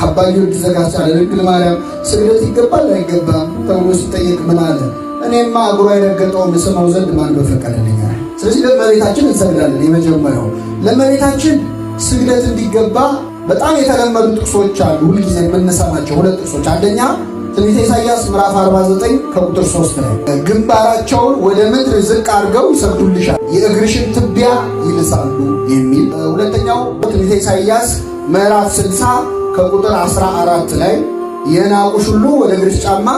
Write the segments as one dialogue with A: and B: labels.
A: አባ ጊዮርጊስ ዘጋስጫ ለድንግል ማርያም ስግደት ይገባል አይገባም ተብሎ ሲጠየቅ ምን አለ? እኔማ እግሯ የረገጠውን ስመው ዘንድ ማን በፈቀደልኛል። ስለዚህ ለእመቤታችን እንሰግዳለን። የመጀመሪያው ለእመቤታችን ስግደት እንዲገባ በጣም የተለመዱ ጥቅሶች አሉ፣ ሁልጊዜ የምንሰማቸው ሁለት ጥቅሶች። አንደኛ ትንቢተ ኢሳይያስ ምዕራፍ 49 ከቁጥር 3 ላይ ግንባራቸውን ወደ ምድር ዝቅ አድርገው ይሰግዱልሻል፣ የእግርሽን ትቢያ ይልሳሉ የሚል። ሁለተኛው ትንቢተ ኢሳይያስ ምዕራፍ 60 ከቁጥር 14 ላይ የናቁሽ ሁሉ ወደ እግርሽ ጫማ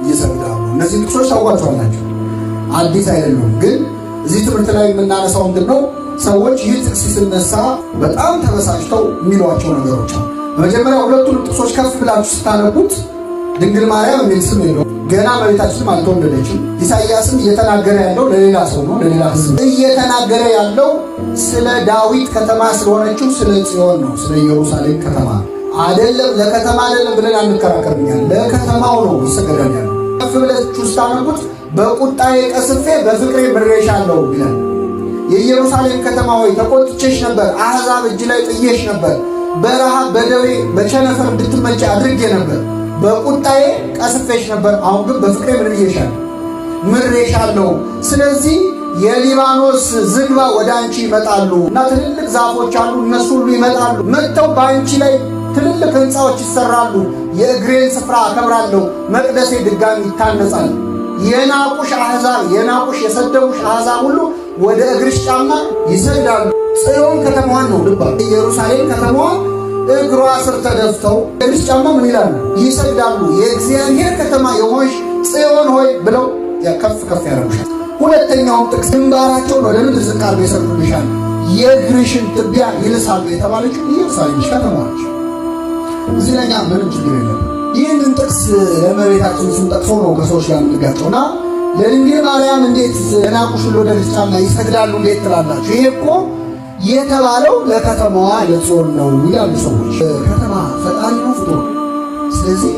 A: ይሰግዳሉ። እነዚህ ጥቅሶች ታውቋቸዋላችሁ፣ አዲስ አይደሉም። ግን እዚህ ትምህርት ላይ የምናነሳው ምንድን ነው? ሰዎች ይህ ጥቅስ ሲነሳ በጣም ተበሳጭተው የሚሏቸው ነገሮች አሉ። በመጀመሪያ ሁለቱን ጥቅሶች ከፍ ብላችሁ ስታነቡት ድንግል ማርያም የሚል ስም የለውም። ገና እመቤታችንም አልተወለደችም። ኢሳይያስም እየተናገረ ያለው ለሌላ ሰው ነው፣ ለሌላ ሕዝብ እየተናገረ ያለው ስለ ዳዊት ከተማ ስለሆነችው ስለ ጽዮን ነው፣ ስለ ኢየሩሳሌም ከተማ አይደለም። ለከተማ አይደለም ብለን አንከራከርም። ለከተማው ነው ይሰገዳል ያለው። ከፍ ብላችሁ ስታነቡት በቁጣዬ ቀስፌ በፍቅሬ ምሬሻለሁ ይላል። የኢየሩሳሌም ከተማ ሆይ ተቆጥቼሽ ነበር፣ አሕዛብ እጅ ላይ ጥዬሽ ነበር፣ በረሃብ በደዌ በቸነፈር እንድትመጪ አድርጌ ነበር። በቁጣዬ ቀስፌሽ ነበር፣ አሁን ግን በፍቅሬ ምን ብዬሻለሁ? ምሬሻለሁ። ስለዚህ የሊባኖስ ዝግባ ወደ አንቺ ይመጣሉ እና ትልልቅ ዛፎች አሉ፣ እነሱ ሁሉ ይመጣሉ። መጥተው በአንቺ ላይ ትልልቅ ሕንፃዎች ይሰራሉ። የእግሬን ስፍራ አከብራለሁ፣ መቅደሴ ድጋሚ ይታነጻል። የናቁሽ አሕዛብ፣ የናቁሽ የሰደቡሽ አሕዛብ ሁሉ ወደ እግርሽ ጫማ ይሰግዳሉ። ጽዮን ከተማዋን ነው ልባ ኢየሩሳሌም ከተማዋ እግሯ ስር ተደፍተው እግርሽ ጫማ ምን ይላሉ? ይሰግዳሉ። የእግዚአብሔር ከተማ የሆንሽ ጽዮን ሆይ ብለው ከፍ ከፍ ያደርጉሻል። ሁለተኛውም ጥቅስ ግንባራቸውን ወደ ምድር ዝቅ አድርገው ይሰግዱልሻል፣ የእግርሽን ትቢያ ይልሳሉ የተባለችው ኢየሩሳሌም ከተማዋ ነች። እዚህ ላይ ምንም ችግር የለም። ይህንን ጥቅስ ለእመቤታችን ስንጠቅሰው ነው ከሰዎች ጋር የምንጋጨውና ለድንግል ማርያም እንዴት የናቁሽ ሁሉ ወደ እግርሽ ጫማ ይሰግዳሉ እንዴት ትላላችሁ? ይሄ እኮ የተባለው ለከተማዋ ለጽዮን ነው ይላሉ ሰዎች። ከተማ ፈጣሪ ነው ፍጡር። ስለዚህ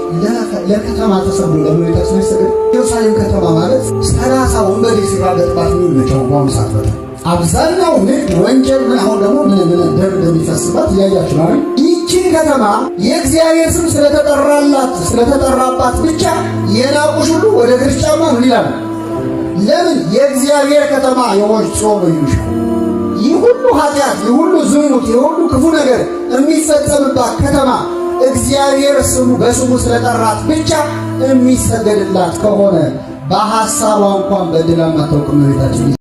A: ለከተማ ተሰግዶ ለእመቤታችን ይሰግድ። ኢየሩሳሌም ከተማ ማለት 30 ወንበዴ ሲራገጥባት የሚውል ነች። በአሁኑ ሰዓት በጣም አብዛኛው ንግድ ወንጀል ምን አሁን ደግሞ ምን ምን ደም እንደሚፈስባት እያያችሁ ነው። ይህችን ከተማ የእግዚአብሔር ስም ስለተጠራላት ስለተጠራባት ብቻ የናቁሽ ሁሉ ወደ እግርሽ ጫማ ምን ይላሉ? ለምን? የእግዚአብሔር ከተማ የሆንሽ ጽዮን ነው ይሉሻል። ይህ ሁሉ ኃጢአት፣ ይህ ሁሉ ዝሙት፣ ይህ ሁሉ ክፉ ነገር የሚፈጸምባት ከተማ እግዚአብሔር ስሙ በስሙ ስለጠራት ብቻ የሚሰገድላት ከሆነ በሐሳቧ እንኳን በድላ ማታውቅ እመቤታችን